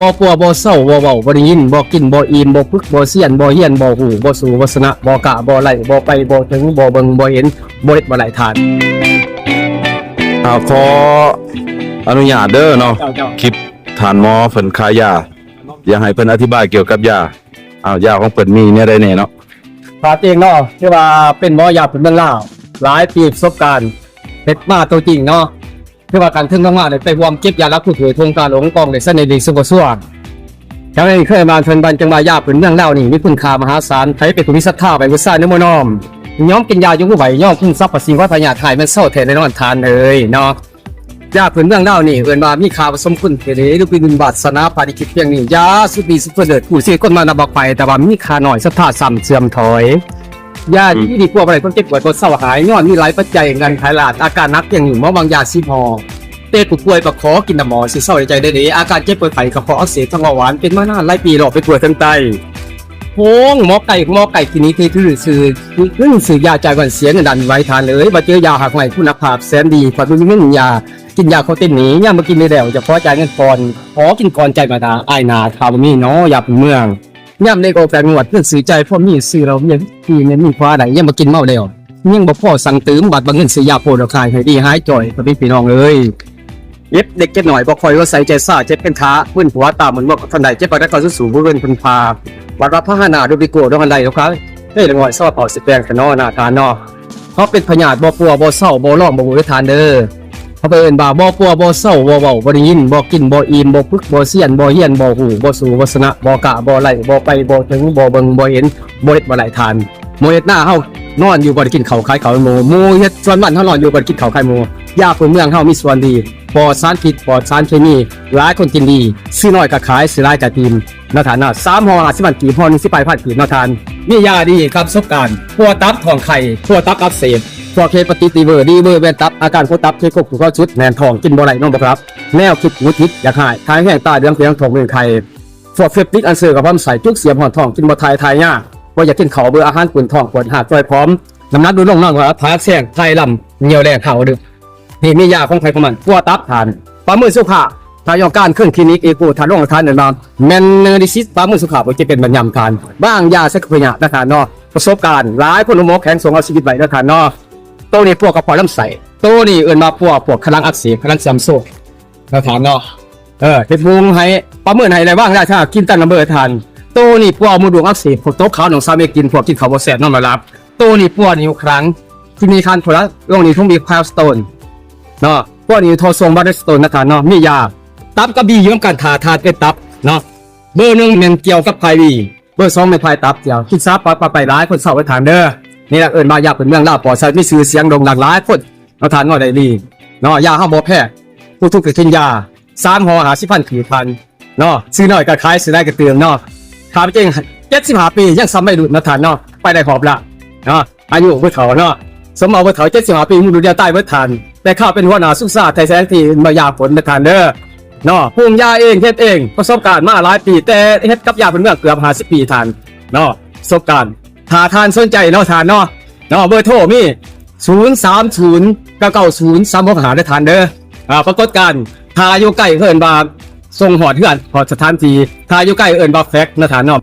ບໍ່ປົວບໍ່ເຊົາ ບໍ່ເວົ້າບໍ່ໄດ້ຍິນ ບໍ່ກິນບໍ່ອີ່ມ ບໍ່ຝຶກບໍ່ຊຽນ ບໍ່ຮຽນບໍ່ຮູ້ ບໍ່ສູ້ບໍ່ຊະນະ ບໍ່ກ້າບໍ່ໄຫຼ ບໍ່ໄປບໍ່ເຖິງ ບໍ່ເບິ່ງບໍ່ເຫັນ ບໍ່ເຮັດບໍ່ໄດ້ທ່ານ. ເອົາ ຂໍອະນຸຍາດເດີເນາະ ເຈົ້າໆ ຄລິບທ່ານໝໍເພິ່ນຂາຍຢາ ຢາກໃຫ້ເພິ່ນອະທິບາຍກ່ຽວກັບຢາ ເອົາ ຢາຂອງເພິ່ນມີແນວໃດແດ່ເນາະ? ຂ້າເອງເນາະ ຖືວ່າເປັນໝໍຢາພື້ນເມືອງລາວ ຫຼາຍປີປະສົບການ ເຮັດມາໂຕຈິງເນາະ ຄືວ່າການເຖິງມາໄດ້ໄປຮ່ວມເກັບຢາຫຼັກຜູ້ປ່ວຍໂຄງການອົງກອງໄດ້ໃຊ້ໃນດີສຸກກະຊວງ. ທາງນີ້ເຄີຍມາເພິ່ນບ້ານຈັ່ງວ່າຢາພື້ນເມືອງລາວນີ້ມີຄຸນຄ່າມະຫາສານ ໃຜເປັນຜູ້ມີສັດທາໄຫວ້ບູຊານຸໂມນອມ ຍອມກິນຢາຢູ່ຜູ້ໄຫວ ຍອມຄຸນສັບພະສິ່ງໄວພະຍາດຮ້າຍແມ່ນເຊົາແທ້ແນ່ນອນທ່ານເອີຍເນາະ. ຢາພື້ນເມືອງລາວນີ້ເອີ້ນວ່າມີຄ່າບໍ່ສົມຄຸນເດ ຫຼືເປັນບຸນວາດສະໜາພາລິກິດພຽງນີ້ ຢາສຸດດີສຸດເລີດ ຜູ້ຊີວິດຄົນມານຳບັກໄຟ ແຕ່ວ່າມີຄ່າໜ້ອຍ ສັດທາຊ້ຳເສື່ອມຖອຍ. ຢາ ອືມ ທີ່ດີກວ່າບໍ່ໄດ້ ຄົນເຈັບປ່ວຍບໍ່ເຊົາຫາຍ ຍ້ອນມີຫຼາຍປັດໄຈ ເງື່ອນໄຂຫຼາຍ ອາການໜັກພຽງນີ້ ໝໍວາງຢາສິບຫໍ່ ແຕ່ຜູ້ປ່ວຍກໍຂໍກິນນຳໝໍ ຊິເຊົາໃຈໄດ້ເດ ອາການເຈັບປ່ວຍໄຂ້ ກະເພາະອັກເສບ ທາງເບົາຫວານ ເປັນມານານຫຼາຍປີ ລອກໄປກວດເຄື່ອງໄຕ ໂຮງໝໍໄກ່ ໝໍໄກ່ທີ່ນີ້ທີ່ຖືຊື່ ຊື້ຢາຈ່າຍກ່ອນເສຍເງິນດ້ານໄວທ່ານເອີຍ ມາເຈີຢາຫັກໃໝ່ຄຸນນະພາບແສນດີ ກວ່າບໍ່ມີເງິນຢາ ກິນຢາເຂົາເຕັນໜີ ຍາມບໍ່ກິນໄດ້ແລ້ວ ຈະຂໍຈ່າຍເງິນກ່ອນ ຂໍກິນກ່ອນຈ່າຍມາດາ ອາຍໜ້າ ຖ້າບໍ່ມີເນາະຢາພື້ນເມືອງ ຍາມເລກອອກແປດງວດ ເງິນຊື້ຈ່າຍພໍມີ ຊື້ເຫຼົ້າເບຍ ທີ່ແມ່ນມີຄວາໄດ້ ຍາມບໍ່ກິນເມົາແລ້ວ ຍັງບໍ່ພໍສັ່ງຕື່ມ ບັດວ່າເງິນຊື້ຢາໂພດອກຂາຍໃຫ້ດີຫາຍຈ່ອຍ ພໍ່ແມ່ພີ່ນ້ອງເອີຍ ເຈັບເດັກເຈັບນ້ອຍ ບໍ່ຄ່ອຍວ່າໃສ່ໃຈຊາ ເຈັບເປັນທ່າ ມຶນຫົວ ຕາມຶນຫົວ ບໍ່ທັນໄດ້ ເຈັບປານໃດກໍສູ້ໆ ບໍ່ເປັນເພິ່ນພາ ບັດວ່າພາຫະນະດູບິໂກ ດອກອັນໃດດອກຂາຍ ເອີຍ ລະງອຍຊອບເອົາ ຊິແປງຊະເນາະນາທ່ານເນາະ. ເຮົາເປັນພະຍາດບໍ່ປົວບໍ່ເຊົາ ບໍ່ຮ້ອງບໍ່ໂຫຍທ່ານເດີ ເຮົາໄປເອີ້ນວ່າບໍ່ປົວບໍ່ເຊົາ ບໍ່ເວົ້າບໍ່ໄດ້ຍິນ ບໍ່ກິນບໍ່ອີ່ມ ບໍ່ຝຶກບໍ່ຊຽນ ບໍ່ຮຽນບໍ່ຮູ້ ບໍ່ສູ້ບໍ່ຊະນະ ບໍ່ກ້າບໍ່ໄຫຼ ບໍ່ໄປບໍ່ເຖິງ ບໍ່ເບິ່ງບໍ່ເຫັນ ບໍ່ເຮັດບໍ່ໄດ້ທ່ານ. ໝູ່ເຮັດນາເຮົານອນຢູ່ບໍ່ໄດ້ກິນເຂົ້າຂາຍເຂົ້າໝູ່ ໝູ່ເຮັດສວນມັນເຮົານອນຢູ່ບໍ່ໄດ້ກິນເຂົ້າຂາຍໝູ່ ຢາພື້ນເມືອງເຮົາມີສ່ວນດີ ປອດສານພິດ ປອດສານເຄມີ ຫຼາຍຄົນກິນດີ ຊື້ໜ້ອຍກໍຂາຍ ຊື້ຫຼາຍກໍອີ່ມ ເນາະທ່ານເນາະ ສາມຫໍ່ຫ້າສິບພັນກີບ ຫໍ່ໜຶ່ງສິບປາຍພັນກີບເນາະທ່ານ. ມີຢາດີກັບປະສົບການ ປົວຕັບທ້ອງໄຂ່ ປົວຕັບອັກເສບ ພວກເຮປາຕິດ ລີເວີ ລີເວີແມ່ນຕັບ ອາການຂອງຕັບ ເຄກົກຜູ້ເຂົ້າຊຸດ ແໜ້ນທ້ອງ ກິນບໍ່ໄດ້ ນອນບໍ່ຫຼັບ ແນວຄິດຫງຸດຫງິດ ຢາກຮ້າຍ ຖ່າຍແຮງ ຕາເຫຼືອງ ເພຍງທ້ອງ ເລື່ອງໄຂ່ ພວກເຟບຕິກອັນເຊີ ກະເພາະລຳໄສ້ ຈຸກສຽມ ຮ້ອນທ້ອງ ກິນບໍ່ຖ່າຍ ຖ່າຍຍາກ ບໍ່ຢາກກິນເຂົ້າ ເບື່ອອາຫານ ປຶ້ນທ້ອງ ປວດຮາກ ຈ່ອຍຜອມ ນ້ຳໜັກຫຼຸດລົງ ນອນບໍ່ຫຼັບ ຖ່າຍແຊງ ຖ່າຍລຳ ຍ່ຽວແລງ ຂາວດຶກ ນີ້ມີຢາຂອງໃຜຂອງມັນ ປົວຕັບທ່ານ ປາໝືນສຸຂະ ຖ້າຕ້ອງການເຄື່ອງຄລີນິກ ອີໂກ ທາດໂລງ ທາດນັ້ນວ່າ ແມ່ນເນີດິຊິດ ປາໝືນສຸຂະ ບໍ່ຈະເປັນບັນຍຳທ່ານ ວາງຢາໃສ່ພະຍາດນະທ່ານເນາະ ປະສົບການຫຼາຍຄົນ ໝໍແຂງສົ່ງເອົາຊີວິດໄວ້ເນາະທ່ານເນາະ. ໂຕນີ້ປົວກະເພາະລຳໄສ້ ໂຕນີ້ເອີ້ນວ່າປົວພວກຂະຫຼັງອັກເສບ ຂະຫຼັງເສື່ອມໂຊມນະທ່ານເນາະ ເອີ ເຮັດວງໃຫ້ ປະເມີນໃຫ້ ແລະ ວາງຢາຊາ ກິນຕາມລຳເບີທ່ານ. ໂຕນີ້ປົວມົດລູກອັກເສບ ພວກຕົກຂາວ ນ້ອງສາວເມກິນ ພວກກິນເຂົ້າບໍ່ແຊບ ນອນບໍ່ຫຼັບ ໂຕນີ້ປົວນິ້ວຂາງ ທີ່ມີຄານໂທລະ ລົງນີ້ຄົງມີຄາສະໂຕນເນາະ ພວກນີ້ໂທຊົງບາດສະໂຕນນະທ່ານເນາະ ມີຢາ ຕັບກັບບີຢູ່ນຳກັນ ຖ້າທານເປັນຕັບເນາະ ເບີໜຶ່ງແມ່ນກ່ຽວກັບພາຍບີ ເບີສອງແມ່ນພາຍຕັບ ກ່ຽວກິນຊາປັບປະໄປ ຫຼາຍຄົນເຊົາໄວ້ທ່ານເດີ. ນີ້ລະເອີ້ນວ່າຢາພື້ນເມືອງລາວ ປອດສານພິດ ມີຊື່ສຽງໂດ່ງດັງຫຼາຍຄົນເນາະທ່ານເນາະ ໄດ້ລີເນາະ ຢາເຮົາບໍ່ແພງ ຜູ້ທຸກກໍກິນຢາ ສາມຫໍ່ຫ້າສິບພັນກີບທ່ານ ເນາະ ຊື້ໜ້ອຍກໍຂາຍ ຊື້ຫຼາຍກໍຕື່ມເນາະ. ຖາມຈິງ ເຈັດສິບຫ້າປີ ຍັງສ່ຳໄວລຸ້ນເນາະທ່ານເນາະ ໄປໄດ້ຮອບລະເນາະ ອາຍຸຜູ້ເຖົ້າເນາະ ສົມເອົາຜູ້ເຖົ້າ ເຈັດສິບຫ້າປີ ມື້ດຽວຕາຍເບິດທ່ານ. ແຕ່ຂ້າເປັນຫົວໜ້າສຸກສາໄທແສງທີ່ມາຢາຝົນນະທ່ານເດີເນາະ ປຸງຢາເອງ ເຮັດເອງ ປະສົບການມາຫຼາຍປີ ແຕ່ເຮັດກັບຢາພື້ນເມືອງເກືອບຫ້າສິບປີທ່ານເນາະ ປະສົບການ. ຖ້າທ່ານສົນໃຈເນາະທ່ານເນາະ ເນາະ ເບີໂທມີ ສູນສາມສູນ ເກົ້າເກົ້າສູນ ສາມຫົກຫ້າ ເດີທ່ານເດີ. ອາ ປາກົດການ ຖ້າຢູ່ໃກ້ເອີ້ນວ່າສົ່ງຮອດເຮືອນ ຮອດສະຖານທີ່ ຖ້າຢູ່ໄກເອີ້ນວ່າແຟັກນະທ່ານເນາະ.